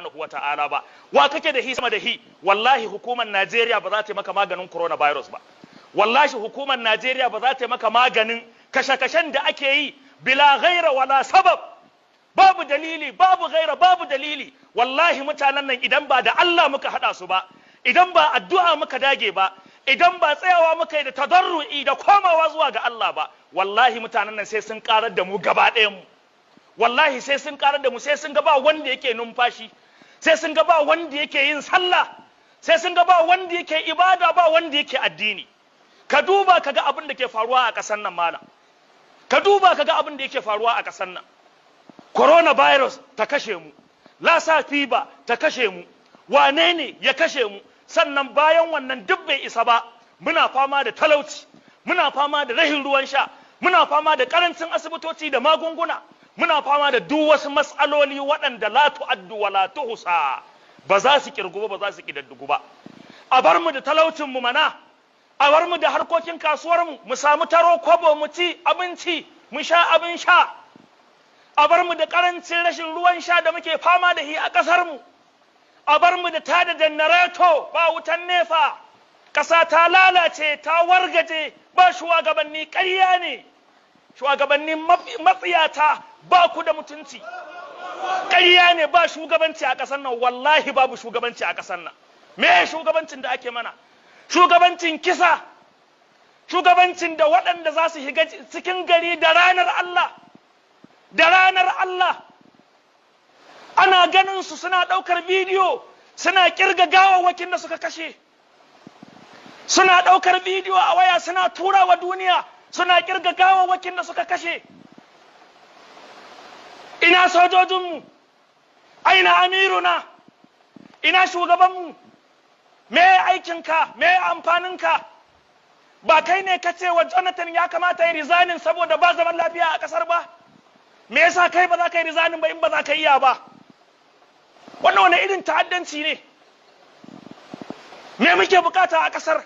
subhanahu wa ta'ala ba? Wa kake da hi sama da hi? Wallahi hukumar Najeriya ba za ta yi maka maganin coronavirus ba. Wallahi hukumar Najeriya ba za ta yi maka maganin kashe-kashen da ake yi bila ghaira wala sabab, babu dalili, babu ghaira, babu dalili. Wallahi mutanen nan, idan ba da Allah muka hada su ba, idan ba addu'a muka dage ba, idan ba tsayawa muka yi da tadarru'i da komawa zuwa ga Allah ba, wallahi mutanen nan sai sun karar da mu gaba ɗayan mu. Wallahi sai sun karar da mu, sai sun ga ba wanda yake numfashi, sai sun ga ba wanda yake yin sallah, sai sun ga ba wanda yake ibada, ba wanda yake addini. Ka duba ka ga abin da ke faruwa a ƙasar nan, malam. Ka duba ka ga abin da yake faruwa a ƙasar nan. Coronavirus ta kashe mu, Lassa fever ta kashe mu, wane ne ya kashe mu? Sannan bayan wannan duk bai isa ba, muna fama da talauci, muna fama da rahin ruwan sha, muna fama da karancin asibitoci da magunguna, muna fama da duk wasu matsaloli waɗanda la tu'addu wa la tuhsa, ba za su kirgu ba, ba za su kidaddugu ba. A bar mu da talaucin mu mana, a bar mu da harkokin kasuwar mu, mu samu taro kwabo mu ci abinci, mu sha abin sha. A bar mu da karancin rashin ruwan sha da muke fama da shi a ƙasar mu. A bar mu da tada janareto, ba wutan NEPA. Ƙasa ta lalace, ta wargaje, ba shugabanni. Ƙarya ne, shugabanni matsiyata, ba ku da mutunci. Ƙarya ne, ba shugabanci a ƙasar nan. Wallahi babu shugabanci a ƙasar nan. Me shugabancin da ake mana? Shugabancin kisa, shugabancin da waɗanda za su shiga cikin gari da ranar Allah, da ranar Allah, ana ganin su suna ɗaukar bidiyo suna kirga gawawwakin da suka kashe, suna ɗaukar bidiyo a waya suna tura wa duniya suna kirga gawawwakin da suka kashe. Ina sojojinmu? Aina amiruna? Ina shugabanmu? Me aikinka? Me amfaninka? Ba kai ne ka ce wa Jonathan ya kamata ya resigning saboda ba zaman lafiya a kasar ba? Me yasa kai ba za ka yi resigning ba in ba za ka iya ba? Wannan wani irin ta'addanci ne? Me muke bukata a kasar?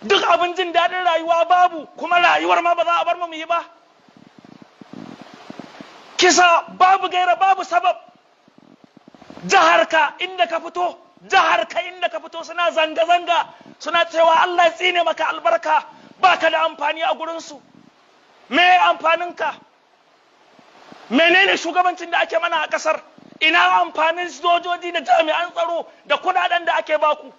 Duk abin jin daɗin rayuwa babu, kuma rayuwar ma ba za a bar mu yi ba. Kisa babu gaira babu sabab. Jiharka inda ka fito, jiharka inda ka fito, suna zanga-zanga suna cewa Allah ya tsine maka albarka, baka da amfani a gurinsu. Me amfaninka? Menene shugabancin da ake mana a kasar? Ina amfanin sojoji da jami'an tsaro da kudaden da ake baku?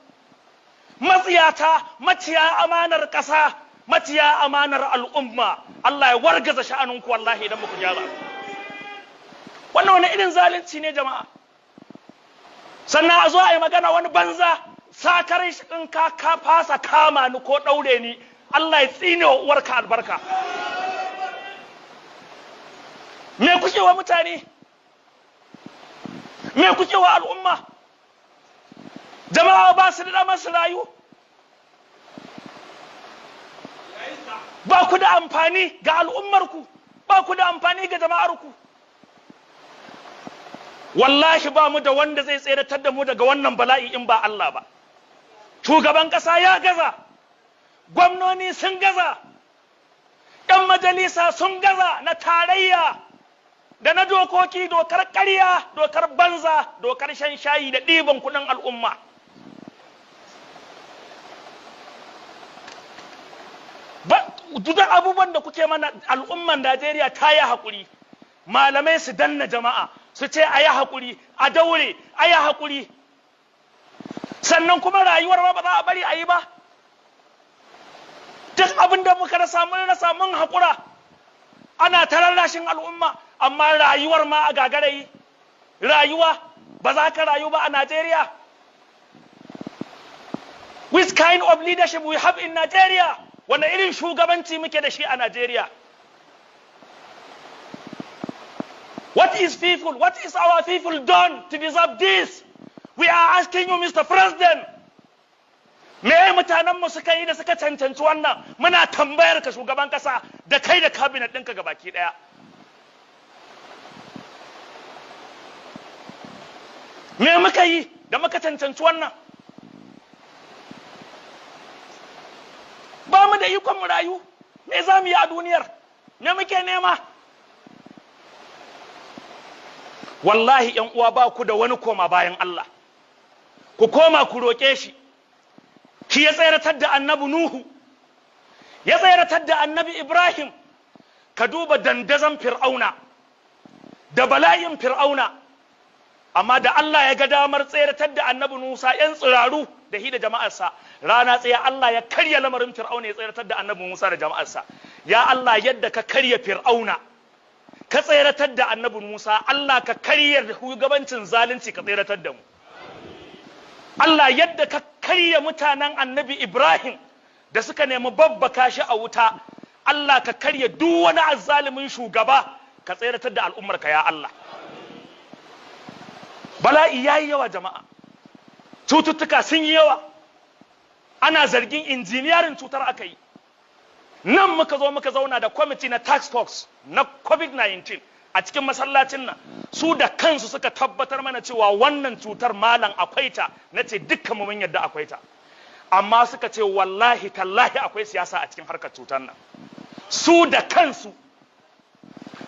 Matsiyata, maciya amanar ƙasa, maciya amanar al'umma, Allah ya wargaza sha'aninku wallahi idan muku gyara. Wannan wani irin zalunci ne, jama'a? Sannan a zo a yi magana wani banza sakar, in ka fasa kama ni ko ɗaure ni, Allah ya tsine wa uwarka albarka. Me kuke wa mutane? Me kuke wa al'umma? Jama'a ba su da damar su rayu. Ba ku da amfani ga al'ummarku, ba ku da amfani ga jama'arku. Wallahi ba mu da wanda zai tseratar da mu daga wannan bala'i in ba Allah ba. Shugaban ƙasa ya gaza, gwamnoni sun gaza, ‘yan majalisa sun gaza na tarayya da na dokoki, dokar ƙarya, dokar banza, dokar shan shayi da ɗiban kuɗin al'umma. Duk abubuwan da kuke mana, al'umman Najeriya ta yi haƙuri. Malamai su danna jama'a su ce a yi haƙuri, a daure, a yi haƙuri. Sannan kuma rayuwar ma ba za a bari a yi ba. Duk abin da muka rasa mun rasa, mun haƙura, ana ta rarrashin al'umma, amma rayuwar ma a gagara yi. Rayuwa ba za ka rayu ba a Najeriya. Which kind of leadership we have in Nigeria? Wanda irin shugabanci muke da shi a Najeriya? What is people? What is our people done to deserve this? We are asking you, Mr. President. Me mutanenmu suka yi da suka cancanci wannan? Muna tambayar ka, shugaban kasa, da kai da cabinet ɗinka gabaki ɗaya. Me muka yi da muka cancanci wannan? Ba mu da ikon mu rayu. Me za mu yi a duniyar? Me muke nema? Wallahi ‘yan uwa, ba ku da wani koma bayan Allah. Ku koma ku roƙe shi. Shi ya tseratar da Annabi Nuhu, ya tseratar da Annabi Ibrahim. Ka duba dandazon Fir'auna da bala'in Fir'auna, amma da Allah ya ga damar tseratar da Annabi Musa, ‘yan tsiraru da hi da jama'arsa, rana tsaye Allah ya karya lamarin Fir'auna, ya tseratar da Annabi Musa da jama'arsa. Ya Allah, yadda ka karya Fir'auna ka tseratar da Annabi Musa, Allah ka karya shugabancin zalunci ka tseratar da mu. Allah, yadda ka karya mutanen Annabi Ibrahim da suka nemi babbaka shi a wuta, Allah ka karya duk wani azzalumin shugaba ka tseratar da al'ummarka, ya Allah. Bala'i yayi yawa jama'a, cututtuka sun yi yawa, ana zargin injiniyarin cutar aka yi. Nan muka zo muka zauna da kwamiti na task force na COVID-19 a cikin masallacin nan, su da kansu suka tabbatar mana cewa wannan cutar, malam, akwai ta. Na ce dukkan mu mun yadda akwai ta, amma suka ce wallahi tallahi akwai siyasa a cikin harkar cutar nan. Su da kansu,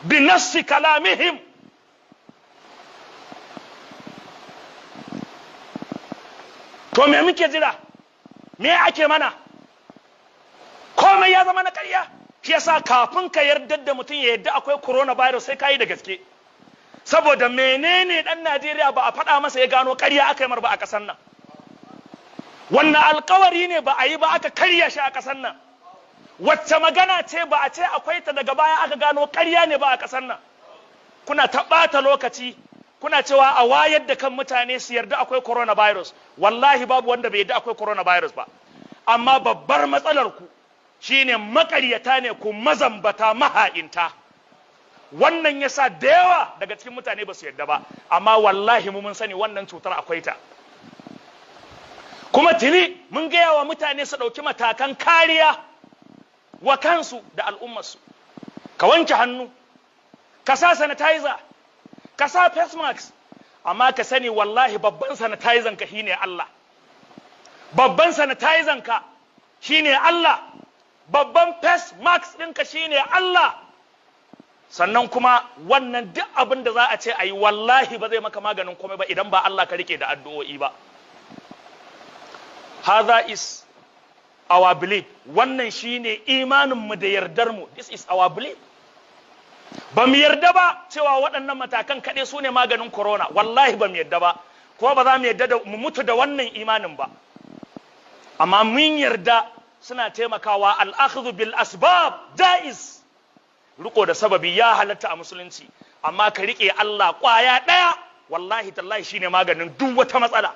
bi nassi kalamihim. To me muke jira? Me ake mana? Komai ya zama na ƙarya. Shi yasa kafin ka yarda da mutum ya yarda akwai coronavirus, sai ka yi da gaske. Saboda menene dan Najeriya ba a faɗa masa ya gano ƙarya aka yi mar ba a ƙasar nan? Wannan alkawari ne ba a yi ba aka karya shi a ƙasar nan? Wacce magana ce ba a ce akwai ta, daga baya aka gano ƙarya ne ba a ƙasar nan? Kuna ta ɓata lokaci kuna cewa a wayar da kan mutane su yarda akwai coronavirus. Wallahi babu wanda bai yarda akwai coronavirus ba, amma babbar matsalar ku shine makaryata ne ku, mazambata, maha'inta. Wannan yasa da yawa daga cikin mutane ba su yarda ba, amma wallahi mu mun sani wannan cutar akwai ta. Kuma tuni mun gaya wa mutane su ɗauki matakan kariya wa kansu da al'ummarsu. Ka wanke hannu, ka sa sanitizer, ka sa face mask, amma ka sani wallahi babban sanitizer ka shine Allah. Babban sanitizer ka shine Allah. Babban face mask ɗinka shine Allah. Sannan kuma wannan duk abin da za a ce a yi, wallahi ba zai maka maganin komai ba idan ba Allah ka rike da addu'o'i ba. Hadha is our belief. Wannan shine imaninmu da yardarmu. This is our belief. Ba mu yarda ba cewa waɗannan matakan kaɗai su ne maganin corona. Wallahi ba mu yarda ba, kuma ba za mu yarda da mu mutu da wannan imanin ba, amma mun yarda suna taimakawa. Al'akhdhu bil asbab jaiz, riko da sababi ya halatta a musulunci, amma ka rike Allah kwaya ɗaya, wallahi tallahi shine maganin duk wata matsala.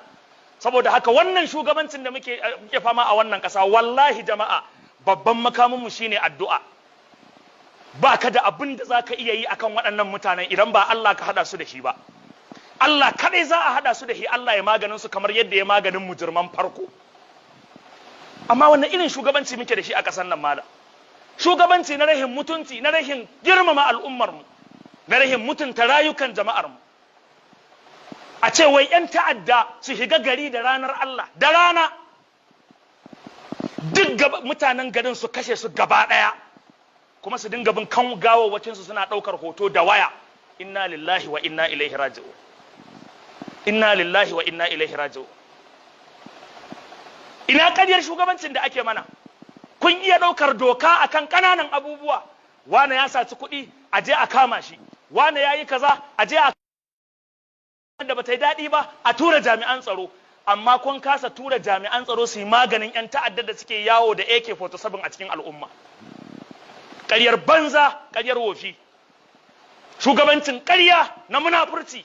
Saboda haka wannan shugabancin da muke fama a wannan ƙasa, wallahi jama'a, babban makaminmu shine addu'a. Ba ka da abin da za ka iya yi akan waɗannan mutanen idan ba Allah ka haɗa su da shi ba. Allah kaɗai za a haɗa su da shi, Allah ya maganin su kamar yadda ya maganin mujirman farko. Amma wannan irin shugabanci muke da shi a ƙasar nan, malam? Shugabanci na rahin mutunci, na rahin girmama al'ummarmu, na rahin mutunta rayukan jama'armu. A ce wai 'yan ta'adda su shiga gari da ranar Allah, da rana, duk mutanen garin su kashe su gaba ɗaya, kuma su dinga bin kan gawawwakinsu suna ɗaukar hoto da waya. Inna lillahi wa inna ilaihi raji'un. Inna lillahi wa inna ilaihi raji'un. Ina ƙaryar shugabancin da ake mana? Kun iya ɗaukar doka akan ƙananan abubuwa. Wane ya saci kuɗi, a je a kama shi. Wane ya yi kaza, a je a da bata yi daɗi ba, a tura jami'an tsaro. Amma kun kasa tura jami'an tsaro su yi maganin 'yan ta'adda da suke yawo da AK-47 a cikin al'umma. Ƙaryar banza, ƙaryar wofi, shugabancin ƙarya na munafurci,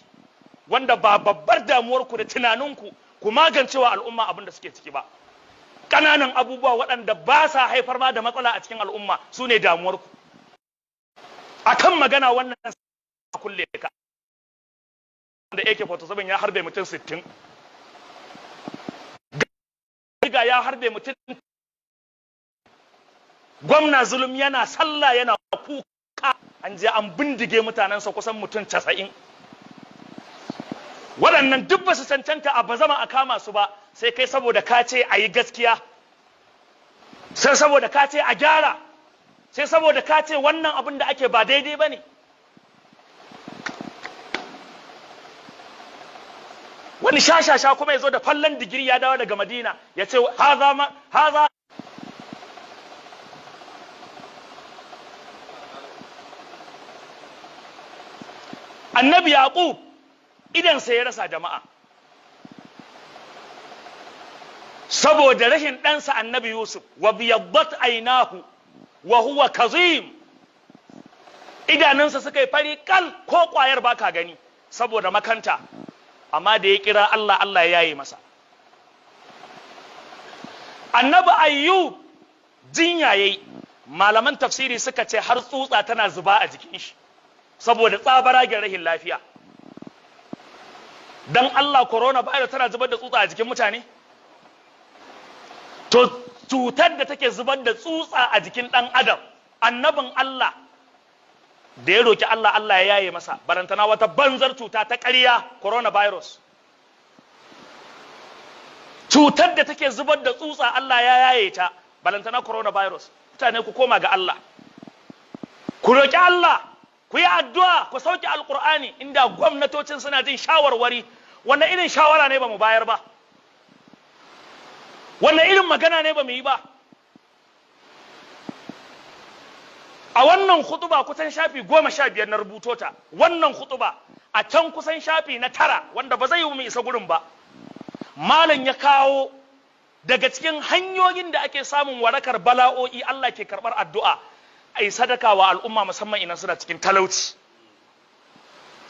wanda ba babbar damuwarku da tunaninku ku magancewa al'umma abin da suke ciki ba. Ƙananan abubuwa waɗanda ba sa haifar ma da matsala a cikin al'umma su ne damuwarku. Akan magana wannan kulle ka da AK-47 ya harbe mutum 60, ga ya harbe mutum. Gwamna Zulum yana sallah yana kuka, an je an bindige mutanensa kusan mutum 90. Waɗannan duk ba su cancanta a bazama a kama su ba, sai kai saboda ka ce a yi gaskiya, sai saboda ka ce a gyara, sai saboda ka ce wannan abin da ake ba daidai ba ne. Wani shashasha kuma ya zo da fallon digiri ya dawo daga Madina ya ce haza ma haza. Annabi Yaqub idan sai ya rasa jama'a saboda rashin ɗansa Annabi Yusuf. Wa biyaddat ainahu wa huwa kazim, idanunsa suka yi fari kal, ko kwayar baka gani saboda makanta. Amma da ya kira Allah, Allah ya yaye masa. Annabi Ayyub jinya yayi, malaman tafsiri suka ce har tsutsa tana zuba a jikin shi saboda tsabaragen rahin lafiya. Dan Allah, coronavirus tana zubar da tsutsa a jikin mutane? To cutar da take zubar da tsutsa a jikin dan adam, annabin Allah da ya roki Allah, Allah ya yaye masa. Barantana wata banzar cuta ta ƙarya, coronavirus. Cutar da take zubar da tsutsa Allah ya yaye ta, balantana coronavirus. Mutane, ku koma ga Allah, ku roki Allah, ku yi addu'a, ku sauke Alkur'ani. Inda gwamnatocin suna jin shawarwari, wannan irin shawara ne ba mu bayar ba? Wannan irin magana ne ba mu yi ba? A wannan khutuba kusan shafi 15 na rubuto ta. Wannan khutuba a can kusan shafi na 9, wanda ba zai yi mu isa gurin ba, malam ya kawo daga cikin hanyoyin da ake samun warakar bala'o'i, Allah ke karɓar addu'a: a yi sadaka wa al'umma, musamman idan suna cikin talauci.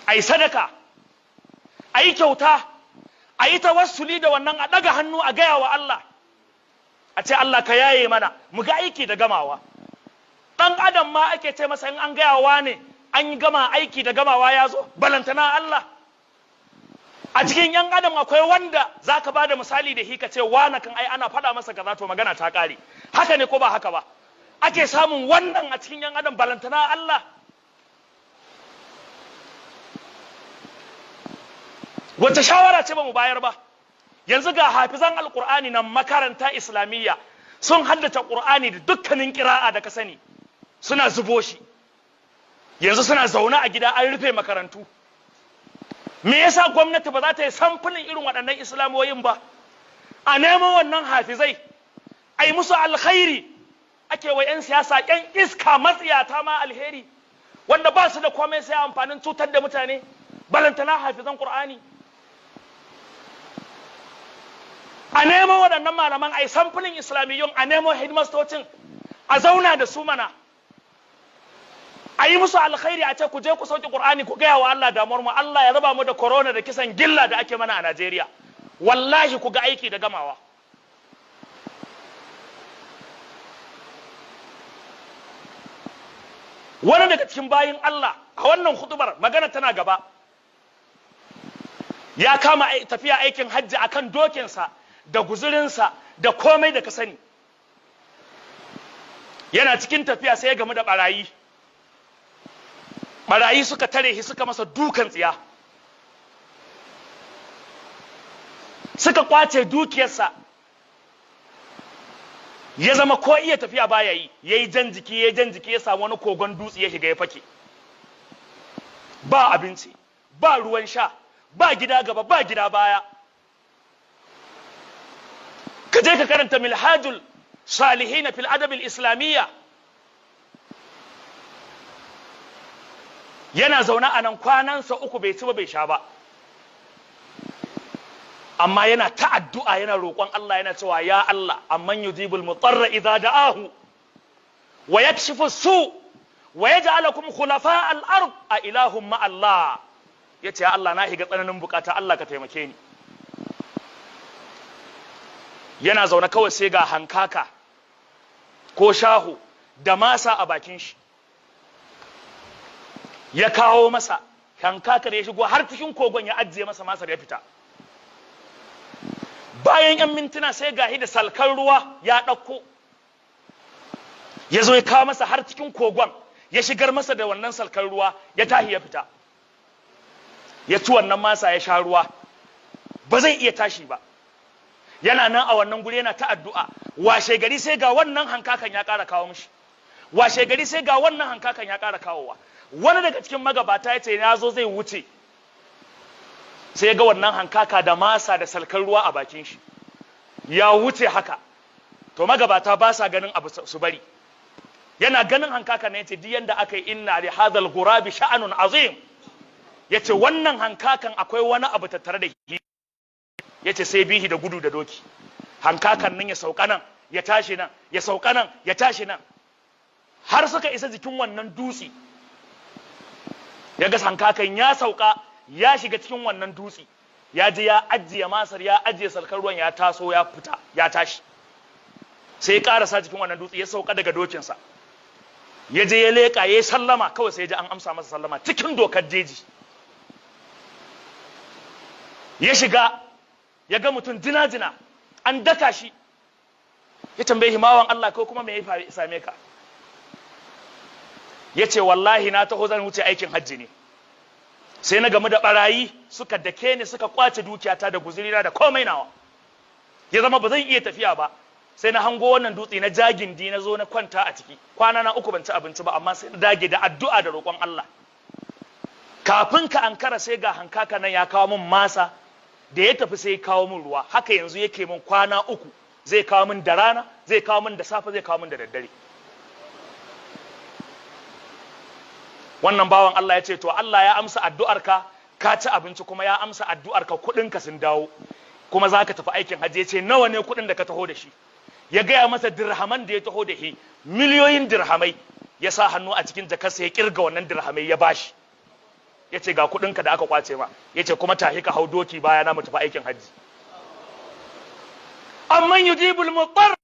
A yi sadaka, a yi kyauta, a yi tawassuli da wannan, a ɗaga hannu a gaya wa Allah, a ce Allah ka yaye mana, mu ga aiki da gamawa. Ɗan adam ma ake ce masa in an gaya wa ne an gama aiki da gamawa ya zo, balantana Allah. A cikin yan adam akwai wanda za ka ba da misali da hika ce wane kan ai ana faɗa masa kaza, to magana ta ƙare. Haka ne ko ba haka ba? Ake samun wannan a cikin yan adam, balantana Allah. Wace shawara ce ba mu bayar ba? Yanzu ga hafizan Alkur'ani na makaranta Islamiyya sun haddace Qur'ani da dukkanin kira'a da ka sani, suna zubo shi. Yanzu suna zaune a gida, an rufe makarantu. Me yasa gwamnati ba za ta yi samfulin irin waɗannan islamiyoyin ba, a nemo wannan hafizai a yi musu alkhairi? Ake wa 'yan siyasa, 'yan iska, matsiyata ma alheri, wanda ba su da komai sai amfanin cutar da mutane, balantana hafizan Qur'ani. A nemo waɗannan malaman, a yi samfulin islamiyyun, a nemo hidmastocin, a zauna da su mana, a yi musu alkhairi, a ce ku je ku sauke Qur'ani, ku gaya wa Allah damuwar mu, Allah ya raba mu da corona da kisan gilla da ake mana a Najeriya. Wallahi ku ga aiki da gamawa. Wani daga cikin bayin Allah, a wannan hutubar magana tana gaba, ya kama tafiya aikin hajji akan dokinsa da guzurinsa da komai da ka sani. Yana cikin tafiya sai ya gamu da barayi. Barayi suka tare shi, suka masa dukan tsiya, suka kwace dukiyarsa. Ya zama ko iya tafiya baya yi. Yayi jan jiki, yayi jan jiki, ya samu wani kogon dutse ya shiga ya fake. Ba abinci, ba ruwan sha, ba gida gaba, ba gida baya. Ka je ka karanta Milhajul Salihin fil Adab Islamiyya. Yana zaune a nan kwanansa 3 bai ci ba, bai sha ba, amma yana ta addu'a, yana roƙon Allah, yana cewa ya Allah, amman yujibul mutarra idza da'ahu wa yakshifu su wa yaj'alukum khulafa al-ard, a ilahum ma Allah? Yace ya Allah, na higa tsananin bukata, Allah ka taimake ni. Yana zaune kawai sai ga hankaka ko shahu da masa a bakin shi ya kawo masa. Hankakar ya shigo har cikin kogon, ya ajiye masa masar, ya fita. Bayan 'yan mintuna sai gahi da salkan ruwa ya ɗauko, ya zo ya kawo masa har cikin kogon, ya shigar masa da wannan salkan ruwa, ya tahi ya fita. Ya ci wannan masa, ya sha ruwa. Ba zai iya tashi ba. Yana nan a wannan guri yana ta addu'a. Washe gari sai ga wannan hankakan ya ƙara kawo mishi. Washe gari sai ga wannan hankakan ya ƙara kawowa. Wani daga cikin magabata ya ce ya zo zai wuce, Sai ya ga wannan hankaka da masa da salkar ruwa a bakin shi ya wuce haka. To magabata ba sa ganin abu su bari. Yana ganin hankaka ne, yace duk yanda aka yi, inna li hadhal ghurabi sha'anun azim. Yace wannan hankakan akwai wani abu tattare da shi. Yace sai bihi da gudu da doki. Hankakan nan ya sauka nan, ya tashi nan, ya sauka nan, ya tashi nan, har suka isa jikin wannan dutse. Ya ga hankakan ya sauka, ya shiga cikin wannan dutse, ya je ya ajiye masar, ya ajiye salkar ruwan, ya taso, ya fita, ya tashi. Sai ya karasa jikin wannan dutse, ya sauka daga dokinsa, ya je ya leƙa, ya yi sallama. Kawai sai ya ji an amsa masa sallama cikin dokar jeji. Ya shiga, ya ga mutum jina-jina, an daka shi. Ya tambaye himawan Allah, ko kuma me ya same ka? Ya ce wallahi na taho zan wuce aikin hajji ne, sai na gamu da barayi, suka dake ni, suka kwace dukiyata da guzurina da komai nawa, ya zama ba zan iya tafiya ba. Sai na hango wannan dutse, na jagindi, na zo na kwanta a ciki. Kwana na 3 ban ci abinci ba, amma sai na dage da addu'a da roƙon Allah. Kafin ka ankara sai ga hankaka nan ya kawo min masa, da ya tafi sai ya kawo min ruwa. Haka yanzu yake min kwana 3, zai kawo min da rana, zai kawo min da safe, zai kawo min da daddare. Wannan bawan Allah ya ce to Allah ya amsa addu'arka, ka ci abinci, kuma ya amsa addu'arka, kuɗinka sun dawo, kuma za ka tafi aikin hajji. Ya ce nawa ne kuɗin da ka taho da shi? Ya gaya masa dirhaman da ya taho da shi, miliyoyin dirhamai. Ya sa hannu a cikin jakarsa, ya kirga wannan dirhamai, ya bashi. Ya ce ga kuɗinka da aka kwace ma. Ya ce kuma tahi ka hau doki baya na mu tafi aikin hajji. Amman yujibul muttar.